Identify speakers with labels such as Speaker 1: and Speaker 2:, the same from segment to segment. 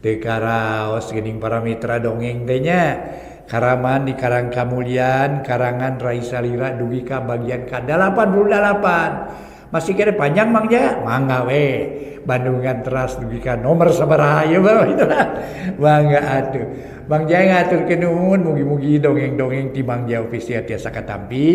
Speaker 1: Teu karaos geuning para mitra dongeng teh nya. Karaman di Karang Kamulyan, karangan Rai Salira dugi ka bagian ka-88. Masih kira panjang Mang Jaya? Mangga we. Bandungan teras dugi ka nomor sabaraha ieu para mitra. Mangga atuh. Mang Jaya ngaturkeun nuhun mugi-mugi dongeng-dongeng ti Mang Jaya Official tiasa katampi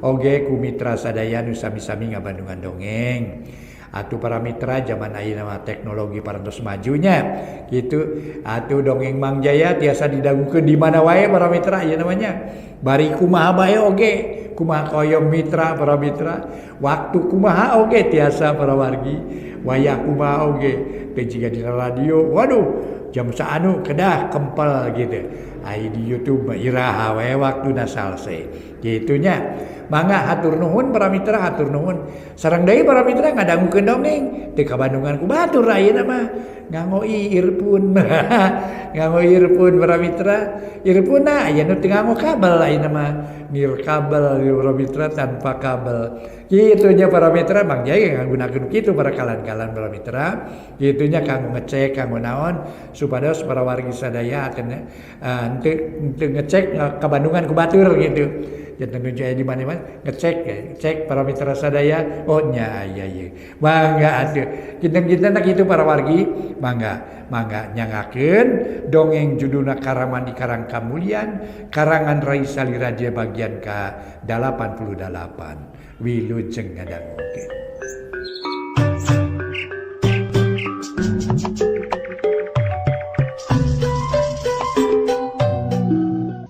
Speaker 1: oge ku mitra sadaya nu sami-sami ngabandungan dongeng. Atuh para mitra zaman ayeuna mah teknologi parantos majunya gitu. Atuh dongeng Mang Jaya tiasa didangukeun di mana wae para mitra ayeuna mah nya. Bari kumaha bae oge, kumaha koyong mitra para mitra, waktu kumaha oge tiasa para wargi, wayah kumaha oge teu jiga dina radio. Waduh, jam saanu kedah kempel gitu. Ai di YouTube mah iraha wae waktuna salse. Kitu nya. Mangga hatur nuhun para mitra, hatur nuhun. Sareng deui para mitra ngadangukeun dongeng teu kabandungan ku batur ayeuna mah. Nganggo earphone. Nganggo earphone para mitra. Earphone na aya nu teu nganggo kabel ayeuna mah. Nirkabel para mitra tanpa kabel. Kitu nya para mitra Mang Jaya ngagunakeun kitu para kalan-kalan para mitra. Kitu nya kanggo ngecek kanggo naon supados para wargi sadaya teu ngecek kabandungan ku batur gitu. Janten nu aya di mana-mana ngecek ya, cek para mitra sadaya, oh nya aya ieu. Mangga atuh. Kinten-kinten kitu para wargi, mangga mangga nyangakeun dongeng judulna Karaman di Karang Kamulyan, karangan Rai Salira bagian ka-88. Wilujeng ngadangukeun.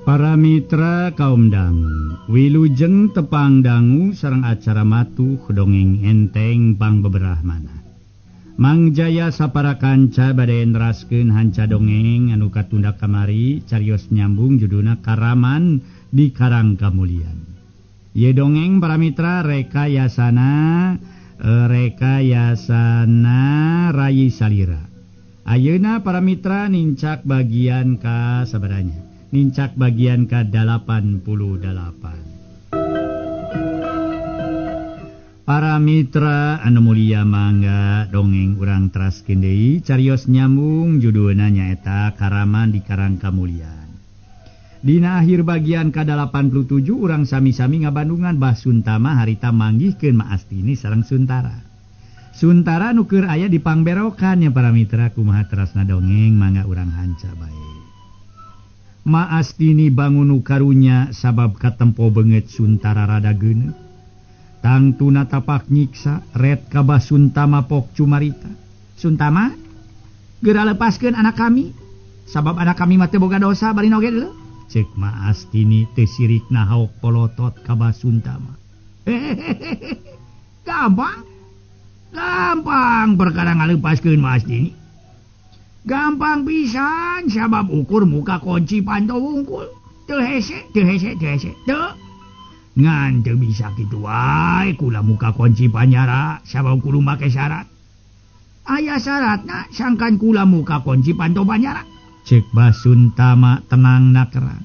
Speaker 2: Para mitra kaum dangu, wilujeng tepang dangu sareng acara matuh dongeng enteng pangbeberah manah. Mang Jaya sapara kanca bade neraskeun hanca dongeng anu katunda kamari carios nyambung judulna Karaman di Karang Kamulyan. Ye dongeng para mitra rekayasana Rai Salira. Ayeuna para mitra nincak bagian ka sabaranya. Nincak bagian ka-88. Para mitra anu mulia mangga dongeng urang teraskeun deui carios nyambung judulna nyaeta Karaman di Karang Kamulyan. Dina akhir bagian ka-87 urang sami-sami ngabandungan Bah Suntama harita manggihkeun Ma Astini sareng Suntara. Suntara nu keur aya di pangberokan nya para mitra kumaha terasna dongeng mangga urang hanca bae. Ma Astini bangun karunya sabab katempo beungeut Suntara rada geuneuh. Tangtuna tapak nyiksa ret ka Bah Suntama pok cumarita. Suntama, geura lepaskeun anak kami sabab anak kami mah teu boga dosa bari oge deuleu. Ceuk Ma Astini teu sirikna haok polotot ka Bah Suntama. Gampang. Gampang perkara ngalepaskeun Ma Astini. Gampang pisan sabab ukur muka kunci panto wungkul. Teu hese, teu hese, teu hese. Teu. Ngan teu bisa kitu wae kula muka kunci panjara sabab kudu make syarat. Aya syaratna sangkan kula muka kunci panto panjara. Ceuk Bah Suntama tenang nakerang.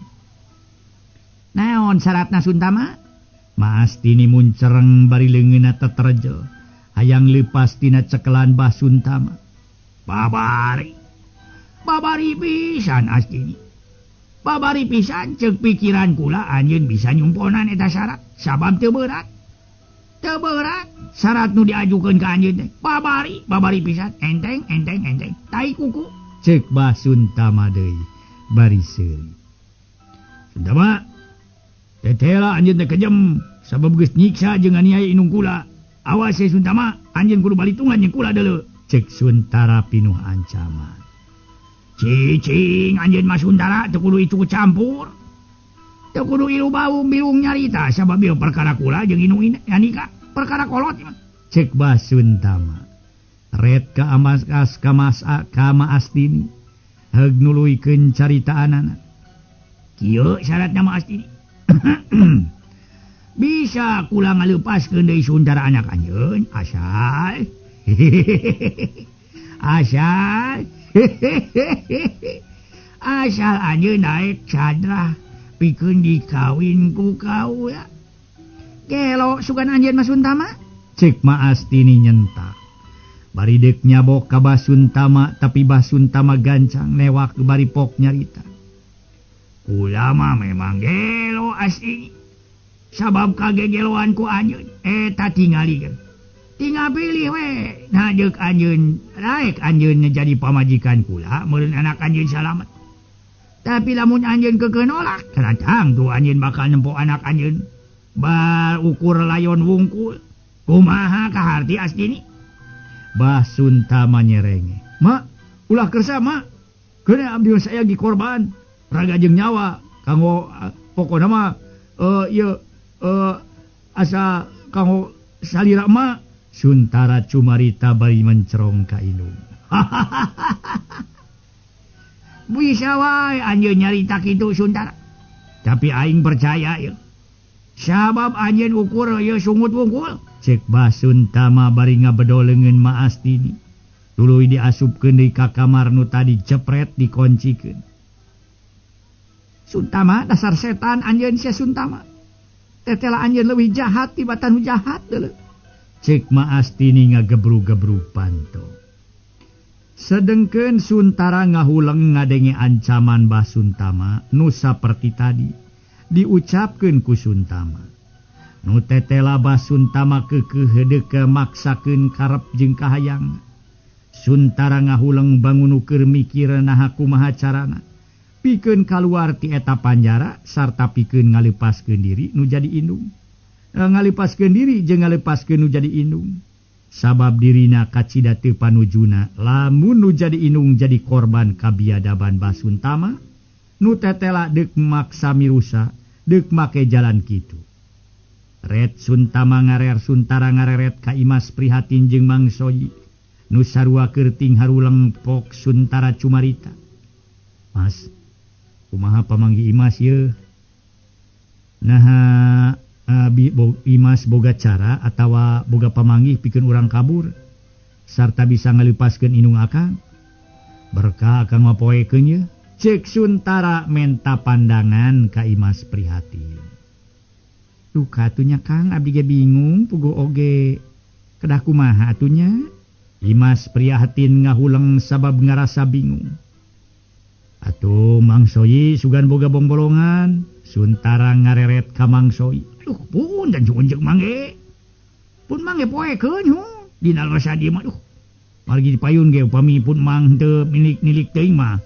Speaker 2: Naon syaratna Suntama? Ma Astini muncereng bari leungeunna teterjel. Hayang leupas tina cekelan Bah Suntama. Babari. Babari pisan Astini. Babari pisan ceuk pikiran kula anjeun bisa nyumponan eta syarat sabab teu berat. Teu berat syarat nu diajukeun ka anjeun teh. Babari, babari pisan enteng enteng enteng. Tai kuku. Ceuk Bah Suntama deui bari seuri. Suntama, tetela anjeun teh kejem sabab geus nyiksa jeung aniaya indung kula. Awas ye Suntama, anjeun kudu balitungan jeung kula deuleu. Ceuk Suntara pinuh ancaman. Cicing anjeun mah Suntara teu kudu itu campur. Teu kudu ilu bau bilung nyarita sabab ieu perkara kula jeung indung Anika, perkara kolot mah. Ceuk Bah Suntama. Ret ka amas kas ka Ma Astini. Heug nuluykeun caritaanana. Kieu syaratna Ma Astini. Bisa kula ngaleupaskeun deui Suntara anak anjeun asal asal asal anjeun naek cadrah pikeun dikawin ku kaula. Gelo sugan anjeun mah Suntama? Ceuk Ma Astini nyentak. Bari deuk nyabok ka Basuntama tapi Basuntama gancang newak bari pok nyarita. Kula mah memang gelo asli. Sabab kagegeloan ku anjeun eta tingali. Tinggal pilih we. Nah deuk anjeun raek anjeun jadi pamajikan kula meureun anak anjeun salamet. Tapi lamun anjeun keukeuh nolak, terantang tuh anjeun bakal nempo anak anjeun. Bar ukur layon wungkul. Kumaha kaharti Astini? Basuntama nyerenge. Ma, ulah kersa ma. Keuna abdi saya gi korban raga jeung nyawa kanggo pokona mah ieu asa kanggo salira ma. Suntara cumarita bari mencerong ka indung. Bisa wae anjeun nyarita kitu Suntara. Tapi aing percaya ieu. Sabab anjeun ukur ieu sungut wungkul. Cek Basuntama bari ngabedo leungeun Ma Astini. Tuluy diasupkeun deui ka kamar nu tadi jepret dikoncikeun. Suntama dasar setan anjeun sia Suntama. Tetela anjeun leuwih jahat tibatan nu jahat deuleu. Cek Ma Astini ngagebru-gebru panto. Sedengkeun Suntara ngahuleng ngadenge ancaman Basuntama nu saperti tadi diucapkeun ku Suntama. Nu tetela Basuntama keukeuh deuk maksakeun karep jeung kahayang. Suntara ngahuleng bangun keur mikir naha kumaha carana pikeun kaluar ti eta panjara sarta pikeun ngalepaskeun diri nu jadi indung. Ngalepaskeun diri jeung ngalepaskeun nu jadi indung. Sabab dirina kacida teu panujuna lamun nu jadi indung jadi korban kabiadaban Basuntama nu tetela deuk maksa mirusa deuk make jalan kitu. Ret Suntama ngarer Suntara ngareret ka Imas Prihatin jeung Mang Soyi nu sarua keur ting haruleng pok Suntara cumarita. Mas, kumaha pamanggih Imas yeuh? Naha Imas boga cara atawa boga pamanggih pikeun urang kabur sarta bisa ngalepaskeun indung akang. Berkah akang mah poekeun yeuh. Cek Suntara menta pandangan ka Imas Prihatin. Duka atunya Kang, abdi ge bingung puguh oge kedah kumaha atunya. Imas Prihatin ngahuleng sabab ngarasa bingung. Atuh Mang Soyi sugan boga bongbolongan. Suntara ngareret ka Mang Soyi. Aduh pun dan jeung Mang ge. Pun Mang ge poekeun hu. Dina rasa dieu mah duh. Margi dipayun ge upami pun Mang teu milik-nilik teuing mah.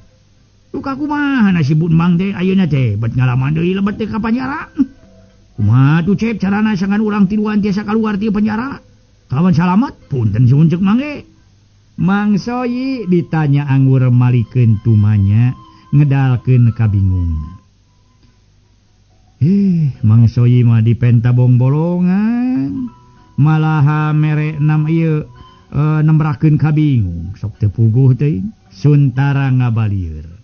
Speaker 2: Duka kumaha nasib pun Mang teh ayeuna teh bet ngalaman deui lebet teh ka panjara. Kumaha tuh cep carana sangan urang tiluan tiasa kaluar ti penjara. Kawan salamet punten suhun ceuk Mang ge. Mang Soyi ditanya anggur malikeun tumanya ngedalkeun kabingungna. Mang Soyi mah dipenta bongbolongan malaha mere nam ieu nembrakeun kabingung sok teu puguh teuing. Suntara ngabalieur.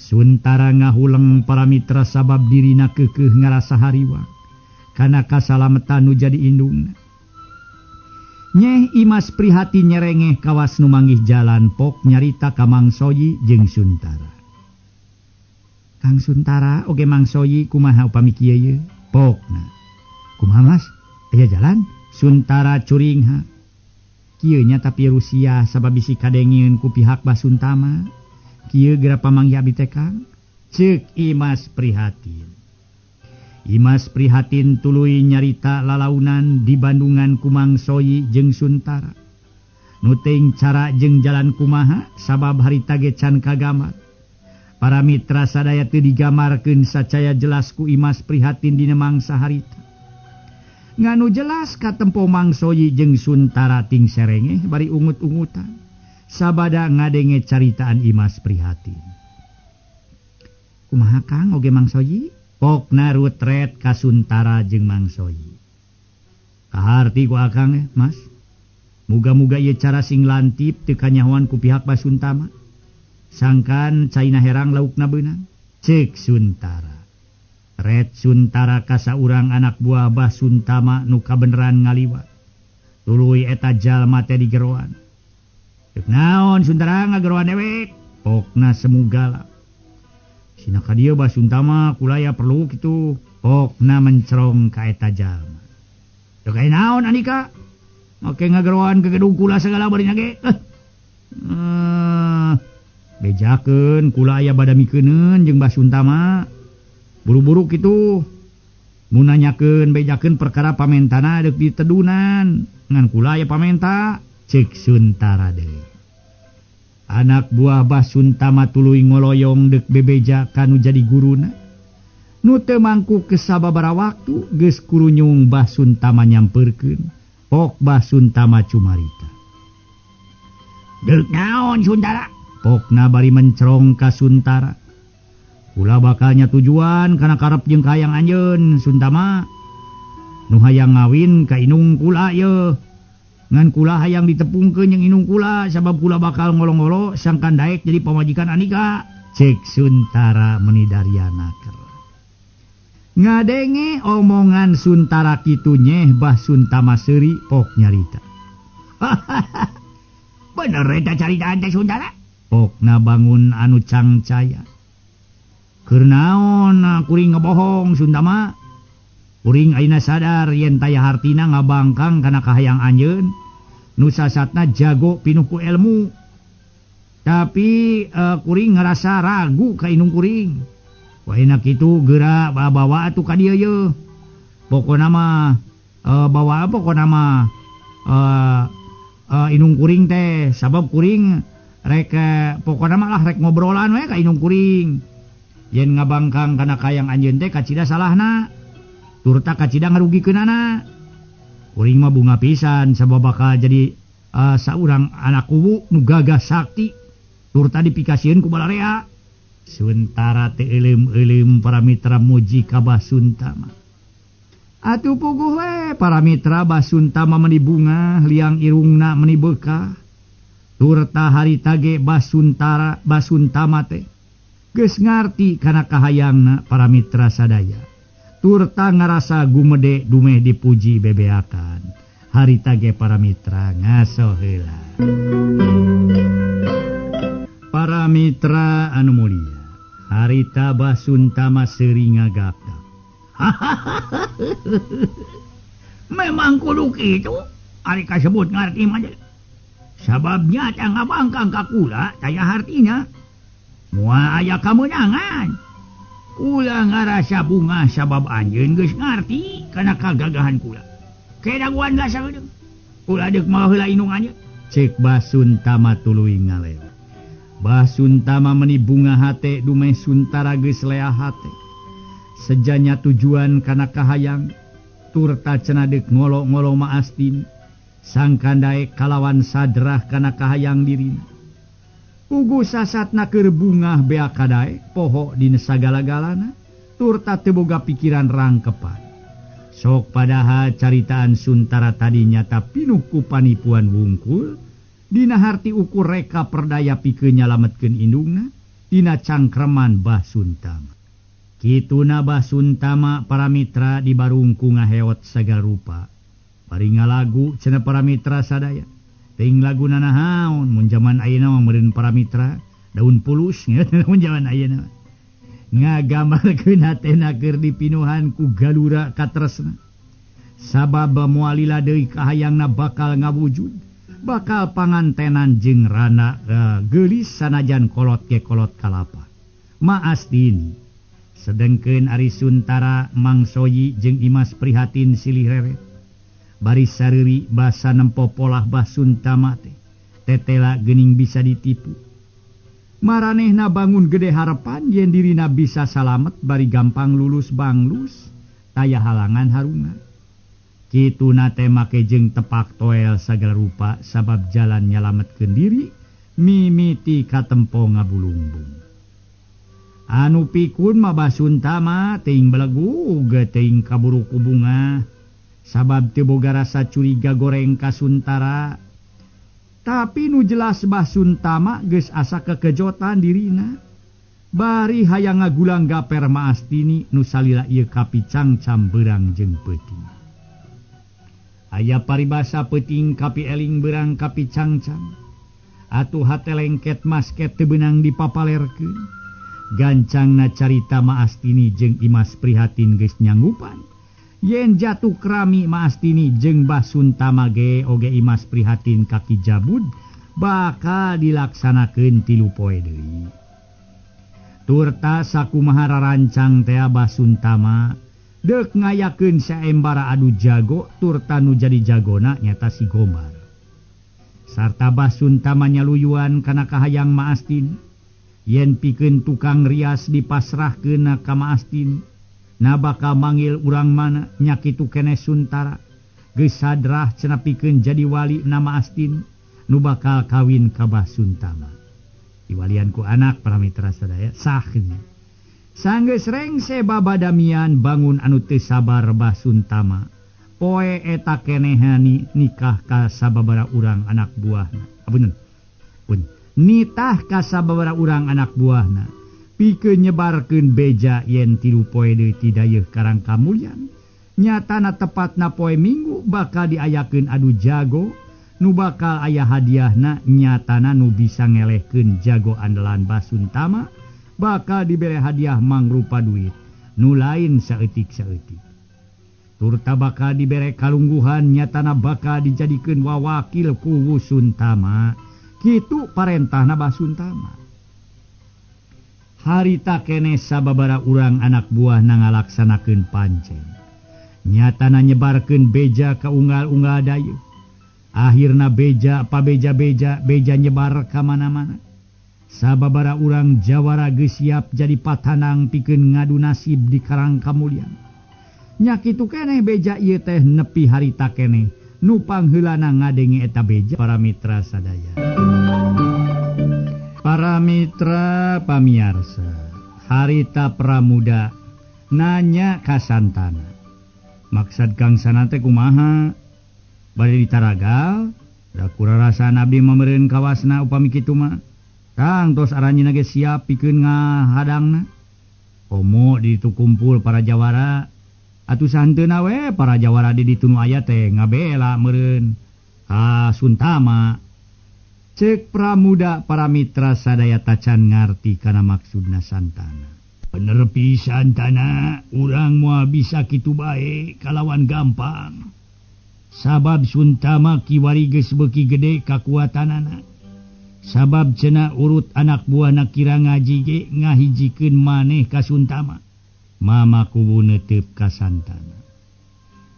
Speaker 2: Suntara ngahuleng para mitra sabab dirina keukeuh ngarasa hariwang kana kasalametan nu jadi indungna. Nyeh Imas Prihatin nyerengeh kawas nu manggih jalan pok nyarita ka Mang Soyi jeung Suntara. Kang Suntara oge Mang Soyi kumaha upami kieu ye? Pokna. Kumaha Mas? Aya jalan? Suntara curingha. Kieu nya tapi Rusia sabab bisi kadengeun ku pihak Basuntama. Kieu geura pamanggih abdi teh Kang? Ceuk Imas Prihatin. Imas Prihatin tuluy nyarita lalaunan di Bandungan ku Mang Soyi jeung Suntara. Nu teuing cara jeung jalan kumaha sabab harita ge can kagamar. Para mitra sadaya teu digamarkeun sacaya jelas ku Imas Prihatin dina mangsa harita. Nganu jelas katempo Mang Soyi jeung Suntara ting serengeh bari ungut-ungutan. Sabada ngadenge caritaan Imas Prihatin. Kumaha Kang oge Mang Soyi? Pokna rutret ka Suntara jeung Mang Soyi. Kaharti ku akang Mas. Muga-muga ieu cara sing lantip teu kanyahoan ku pihak Basuntama. Sangkan caina herang laukna beunang. Ceuk Suntara. Ret Suntara ka saurang anak buah Basuntama nu kabeneran ngaliwat. Tuluy eta jalma teh digeroan. Ceuk naon Suntara ngageroan dewek? Pokna semugala. Sina ka dieu Basuntama kulaya perlu kitu. Pokna mencerong ka eta jalma. Ceuk aya naon andika? Make ngageroan ke gedung kula segala bari ge. Bejakeun kula aya bada mikeuneun jeung Bah Suntama. Buru-buru kitu. Mun nanyakeun bejakeun perkara pamentana deuk ditedunan. Ngan kula aya pamenta ceuk Suntara deui. Anak buah Bah Suntama tuluy ngoloyong deuk bebeja kanu jadi guruna. Nu teu mangku kesababaraha waktu geus kurunyung Bah Suntama nyampeurkeun. Pok Bah Suntama cumarita. Deuk naon Suntara? Pokna bari mencerong ka Suntara. Kula bakalnya tujuan kana karep jeung kahayang anjeun Suntama. Nu hayang ngawin ka inung kula ye. Ngan kula hayang ditepungkeun jeung inung kula sabab kula bakal ngolo-ngolo sangkan daek jadi pamajikan Anika. Cek Suntara meni dariana ker. Ngadenge omongan Suntara kitu nyeh Bah Suntama seuri pok nyarita. Bener eta caritaan teh Suntara? Pokna bangun anu cangcaya. Keur naon kuring ngebohong Suntama? Kuring ayeuna sadar yen taya hartina ngabangkang kana kahayang anjeun. Nu sasatna jago pinuh ku ilmu. Tapi kuring ngarasa ragu ka indung kuring. Waena kitu geura bawa atuh ka dieu ye. Pokona mah bawa pokona mah indung kuring teh sabab kuring rek pokona mah lah rek ngobrolan we ka indung kuring. Yen ngabangkang kana kahayang anjeun teh kacida salahna. Turta kacida ngarugikeunana. Kuring mah bunga pisan sabab bakal jadi saurang anak kuwu nu gagah sakti. Turta dipikasieun ku balarea. Suntara teu euleum-euleum para mitra muji ka Bah Suntama. Atuh puguh we para mitra Bah Suntama meni bungah liang irungna meni beukah. Turta harita ge Bah Suntara Bah Suntama teh geus ngarti kana kahayangna para mitra sadaya. Turta ngarasa gumede dumeh dipuji bebeakan. Harita ge para mitra ngaso heula. Para mitra anu mulia, harita Bah Suntama seuri ngagapdak. Memang kudu kitu, ari kasebut ngarti mah. Sababnya teh ngabangkang ka kula taya hartina. Moal aya kamenangan. Kula ngarasa bunga sabab anjeun geus ngarti kana kagagahan kula. Kedaguan gasageudeng. Kula deuk mawa heula indung anjeun. Ceuk Bah Suntama tuluy ngalew. Bah Suntama meni bunga hate dumeh Suntara geus leah hate. Sejanya tujuan kana kahayang turta cenah deuk ngolo-ngolo Maastin sangkan daek kalawan sadrah kana kahayang dirina. Pugu sasatna keur bungah bea kadaek poho dina sagala-galana turta teu boga pikiran rangkepan. Sok padahal caritaan Suntara tadi nyata pinuh ku panipuan wungkul dina harti ukur reka perdaya pikeun nyalametkeun indungna dina cangkreman Bah Suntama. Kituna Bah Suntama para mitra di barungku ngaheot sagala rupa. Bari ngalagu cenah para mitra sadaya. Teuing laguna naon mun jaman ayeuna mah meureun para mitra daun pulus mun jaman ayeuna. Ngagambarkeun hatena keur dipinuhan ku galura katresna. Sabab moal lila deui kahayangna bakal ngawujud, bakal pangantenan jeung rana geulis sanajan kolot ge kolot kalapa. Maastini sedengkeun ari Suntara Mangsoyi jeung Imas Prihatin silih reret. Bari sareuri basa nempo polah Bah Suntama teh tetela geuning bisa ditipu. Maranehna bangun gede harapan yen dirina bisa salamet bari gampang lulus banglus taya halangan harungan. Kituna teh make jeung tepak toel sagala rupa sabab jalan nyalametkeun diri mimiti katempo ngabulungbung. Anu pikun mah Bah Suntama teuing belegug teuing kaburu ku bungah. Sabab teu boga rasa curiga goreng ka Suntara. Tapi nu jelas Bah Suntama geus asa kekejotan dirina. Bari hayang ngagulang gaper Maastini nu salila ieu kapicangcam beurang jeung peuting. Aya paribasa peuting kapi eling beurang kapicangcam. Atuh hate lengket masket teu beunang dipapalerkeun. Gancangna carita Maastini jeung Imas Prihatin geus nyanggupan. Yen jatuh krami Maastini jeung Bah Suntama ge oge Imas prihatin ka Ki Jabud bakal dilaksanakeun 3 poe deui. Turta sakumaha rarancang teh Bah Suntama deuk ngayakeun saembara adu jago turta nu jadi jagona nyata si Gombar. Sarta Bah Suntama nyaluyuan kana kahayang Maastini. Yen pikeun tukang rias dipasrahkeun ka Maastini, na bakal manggil urang mana nya kitu keneh Suntara. Geus sadrah cenah pikeun jadi wali na Maastini nu bakal kawin ka Bah Suntama. Diwalian ku anak para mitra sadaya sah. Sanggeus rengse babadamian bangun anu teu sabar Bah Suntama. Poe eta kenehani nikah ka sababara urang anak buahna. Apunten. Pun nitah ka sababara urang anak buahna. Pikeun nyebarkeun beja yen 3 poe deui ti dayeuh Karang Kamulyan. Nyatana tepatna poe Minggu bakal diayakeun adu jago nu bakal aya hadiahna nyatana nu bisa ngelehkeun jago andalan Bah Suntama bakal dibere hadiah mangrupa duit nu lain saeutik-saeutik. Turta bakal dibere kalungguhan nyatana bakal dijadikeun wawakil ku Suntama. Kitu parentahna Bah Suntama. Harita keneh sababara urang anak buahna ngalaksanakeun pancen. Nyatana nyebarkeun beja ka unggal-unggal dayeuh. Akhirna beja pabeja-beja beja nyebar ka mana-mana. Sababara urang jawara geus siap jadi patanang pikeun ngadu nasib di Karang Kamulyan. Nya kitu keneh beja ieu teh nepi harita keneh nu pangheulana ngadenge eta beja para mitra sadaya. Para mitra pamiarsa, harita Pramuda nanya ka Santana. Maksad Kang Sana teh kumaha? Bade ditaragal, da kurarasaan abdi meureun kawasna upami kitu mah. Kang tos aranjeunna ge siap pikeun ngahadangna. Komo di ditu kumpul para jawara. Atuh sahenteuna we para jawara di ditu nu aya teh ngabela meureun ka Suntama. Cek Pramuda para mitra sadaya tacan ngarti kana maksudna Santana. Bener pisan Tana, urang moal bisa kitu bae kalawan gampang. Sabab Suntama kiwari geus beuki gede kakuatanana. Sabab cenah urut anak buahna kira ngaji ge ngahijikeun maneh ka Suntama. Mama kubu neuteup ka Santana.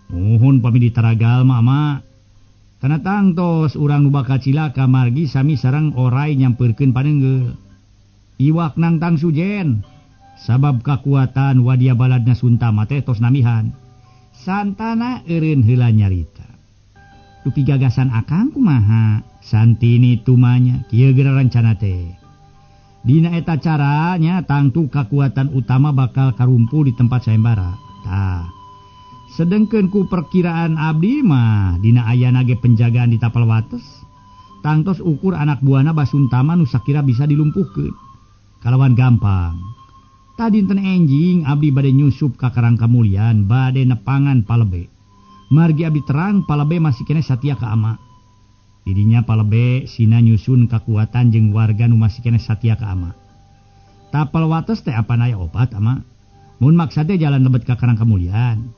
Speaker 2: Muhun pami ditaragal mama. Kana tangtos urang nu bakal cilaka margi sami sareng orai nyampeurkeun paneunggeul. Iwak nangtang sujen. Sabab kakuatan wadia baladna Suntama teh tos namihan. Santana eureun heula nyarita. Dupi gagasan akang kumaha? Santini tumanya kieu geura rencana teh. Dina eta caranya tangtu kakuatan utama bakal karumpul di tempat sayembara. Tah. Sedengkeun ku perkiraan abdi mah dina ayana ge penjagaan di tapal wates. Tangtos ukur anak buahna Bah Suntama nu sakira bisa dilumpuhkeun. Kalawan gampang. Tadinten enjing abdi bade nyusup ka Karang Kamulyan bade nepangan palebe. Margi abdi terang palebe masih keneh satia ka ama. Didinya palebe sina nyusun kakuatan jeung warga nu masih keneh satia ka ama. Tapal wates teh apan aya opat ama. Mun maksa teh jalan lebet ka Karang Kamulyan.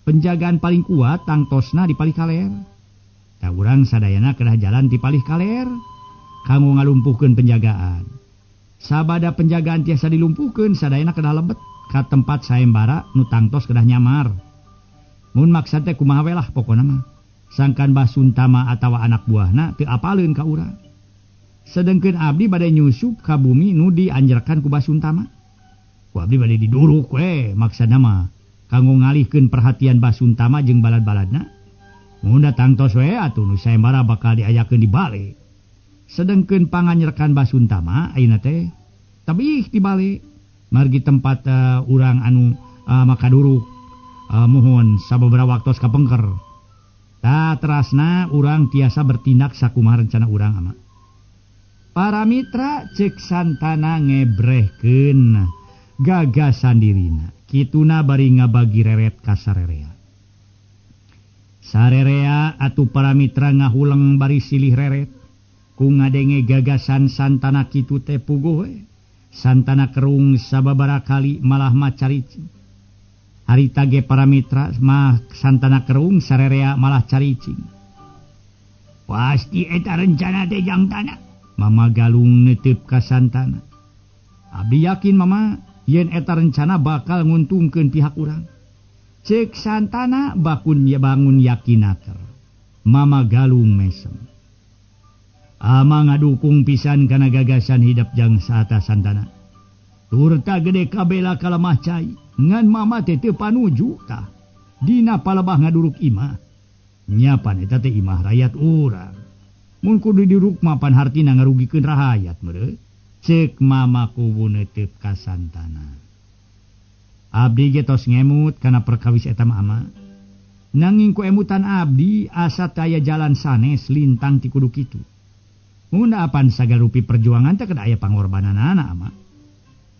Speaker 2: Penjagaan paling kuat tangtosna di palih kaler. Tah urang sadayana kedah jalan di palih kaler kanggo ngalumpuhkeun penjagaan. Sabada penjagaan tiasa dilumpuhkeun sadayana kedah lebet ka tempat sayembara nu tangtos kedah nyamar. Mun maksa teh kumaha we lah pokona mah. Sangkan Bah Suntama atawa anak buahna teu apaleun ka urang. Sedengkeun abdi bade nyusup ka bumi nu dianjerkan ku Bah Suntama. Ku abdi bade diduruk we maksana mah kanggo ngalihkeun perhatian Bah Suntama jeung balad-baladna. Mun tangtos we atuh nu sayembara bakal diayakeun di bale. Sedengkeun panganyerkan Bah Suntama ayeuna teh tebih di bale. Margi tempat urang anu makaduruk muhun sababaraha waktos kapengker. Tah terasna urang tiasa bertindak sakumaha rencana urang ama. Para mitra cek Santana ngebrehkeun gagasan dirina. Kituna bari ngabagi reret ka sarerea. Sarerea atuh para mitra ngahuleng bari silih reret. Ku ngadenge gagasan Santana kitu teh puguh we. Santana kerung sababaraha kali malah macaricing. Harita ge para mitra mah Santana kerung sarerea malah caricing. Pasti eta rencana teh jang tanah. Mama Galung neuteup ka Santana. Abdi yakin mama yen eta rencana bakal nguntungkeun pihak urang. Cek Santana bakun bangun yakinaker. Mama Galung mesem. Ama ngadukung pisan kana gagasan hidep jang saata Santana. Turta gede kabela kalemah cai. Ngan mama teh teu panuju tah. Dina palebah ngaduruk imah. Nyapan eta teh imah rakyat urang. Mun kudu diruk mah pan hartina ngarugikeun rahayat meureun. Cek mama kubu neuteup ka Santana. Abdi ge tos ngemut kana perkawis eta mah ama. Nanging ku emutan abdi asa taya jalan sanes lintang ti kudu kitu. Mun apan sagarupi perjuangan teh kedah aya pangorbananana ama.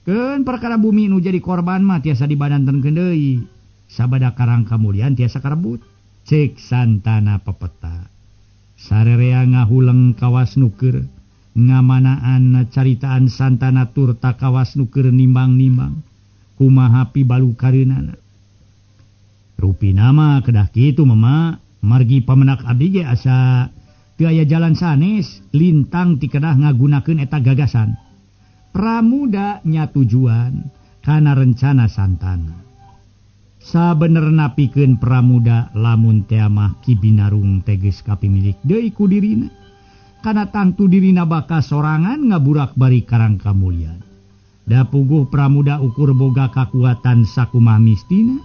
Speaker 2: Keun perkara bumi nu jadi korban mah tiasa dibadantenkeun deui. Sabada Karang Kamulyan tiasa karebut. Cek Santana pepeta. Sarerea ngahuleng kawas nuker ngamanaan caritaan Santana turta kawas nuker nimbang-nimbang. Kumaha pibalukareunana. Rupina mah kedah kitu mama, margi pamenak abdi ge asa teu aya jalan sanes lintang ti kedah ngagunakeun eta gagasan. Pramuda nya tujuan kana rencana Santana. Sabenerna pikeun Pramuda lamun teh mah Ki Binarung teh geus kapimilik deui ku dirina. Kana tangtu dirina bakal sorangan ngaburak bari Karang Kamulyan. Da puguh Pramuda ukur boga kakuatan sakumaha mistina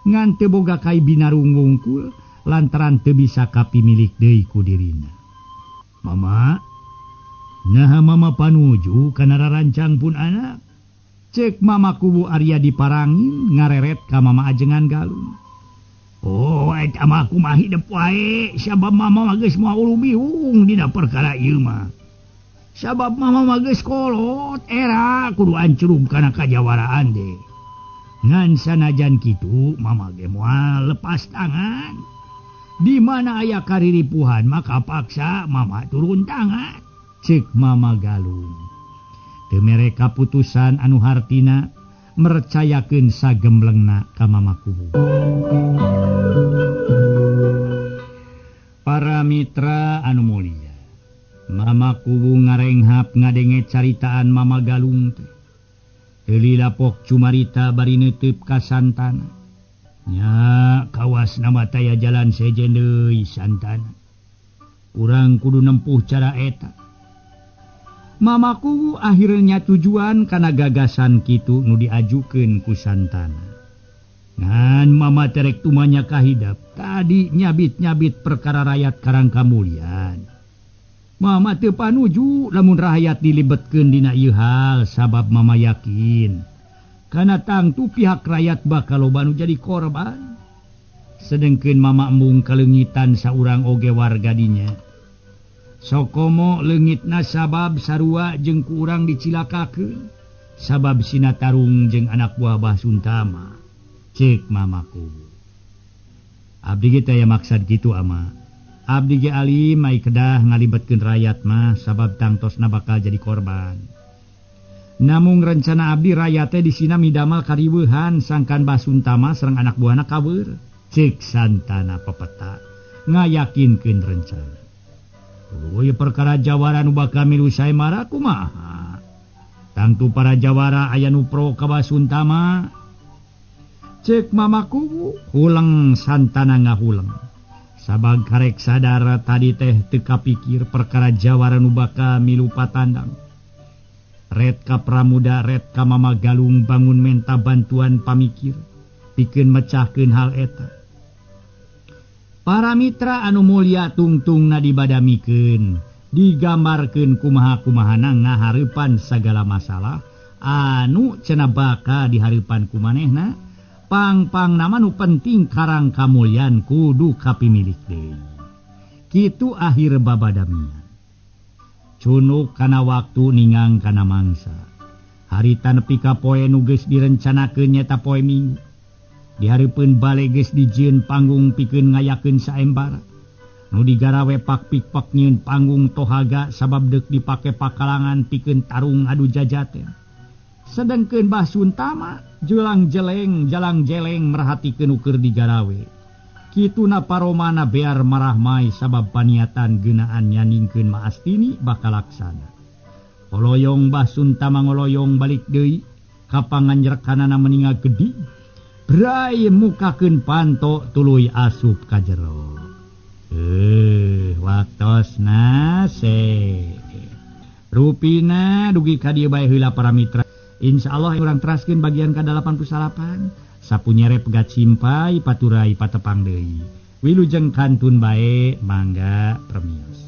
Speaker 2: ngan teu boga kai Binarung wungkul lantaran teu bisa kapimilik deui ku dirina. Mama, naha mama panuju kana rarancang pun anak. Cek mama kubu Arya diparangin ngareret ka mama ajengan Galung. Oh, eta mah kumaha hidep wae sabab mama mah geus moal bihung dina perkara ieu mah. Sabab mama mah geus kolot era kudu ancrub kana kajawaraan deh. Ngan sanajan kitu mama ge moal lepas tangan. Di mana aya kariripuhan maka paksa mama turun tangan. Cek mama Galung. Teu mere kaputusan anu hartina mercayakeun sagemblengna ka mama kubu. Para mitra anu mulia, mama kubu ngarenghap ngadenge caritaan mama Galung teh. Teu lilapok cumarita bari neuteup ka Santana. Nya kawas nama taya jalan sejen deui Santana. Urang kudu nempuh cara eta. Mama kubu akhirnya tujuan kana gagasan kitu nu diajukeun ku Santana. Ngan mama terek tumanya kahidap tadi nyabit-nyabit perkara rakyat Karang Kamulyan. Mama teu panuju lamun rakyat dilibetkeun dina ieu hal sabab mama yakin kana tangtu pihak rakyat bakal loba nu jadi korban. Sedengkeun mama embung kaleungitan saurang oge warga dinya. Sokomo leungitna sabab sarua jeung ku urang dicilakakeun sabab sina tarung jeung anak buah Bah Suntama. Cek mamaku. Abdi ge teh aya maksad kitu ama. Abdi ge alim ai kedah ngalibetkeun rakyat mah sabab tangtosna bakal jadi korban. Namung rencana abdi rakyat teh disina midamal kariweuhan sangkan Bah Suntama sareng anak buahna kabeur. Cek Santana pepeta ngayakinkeun rencana. Tuluy perkara jawara nu bakal milu saemara kumaha? Tangtu para jawara aya nu pro ka Bah Suntama. Cek mamaku huleng Santana ngahuleng. Sabab karek sadar tadi teh teu kapikir perkara jawara nu bakal milu patandang. Red ka Pramuda, red ka Mama Galung bangun menta bantuan pamikir pikeun mecahkeun hal eta. Para mitra anu mulia tungtungna dibadamikeun, digambarkeun kumaha-kumahana ngahareupan sagala masalah anu cenah bakal dihareupan ku manehna. Pang-pang nama nu penting Karang Kamulyan kudu kapimilik deui. Kitu akhir babadamian. Cunuk kana waktu ningang kana mangsa. Harita nepi ka poe nu geus direncanakeun nyaeta poe Minggu. Dihareupeun bale geus dijieun panggung pikeun ngayakeun saembara. Nu digarawe pak-pikpak nyieun panggung tohaga sabab deuk dipake pakalangan pikeun tarung adu jajaten. Sedengkeun Bah Suntama jelang jeleng jalang jeleng merhatikeun ukur digarawe. Kituna paromana bear marahmai sabab paniatan geunaan nyaningkeun Maastini bakal laksana. Oloyong Bah Suntama ngoloyong balik deui ka panganjrekanana meninga gede. Bray mukakeun panto tuluy asup ka jero. Waktosna se. Rupina dugi ka dieu bae heula para mitra. Insyaallah urang teraskeun bagian ka-88. Sapunyere pegat simpai paturai patepang deui. Wilujeng kantun bae mangga permios.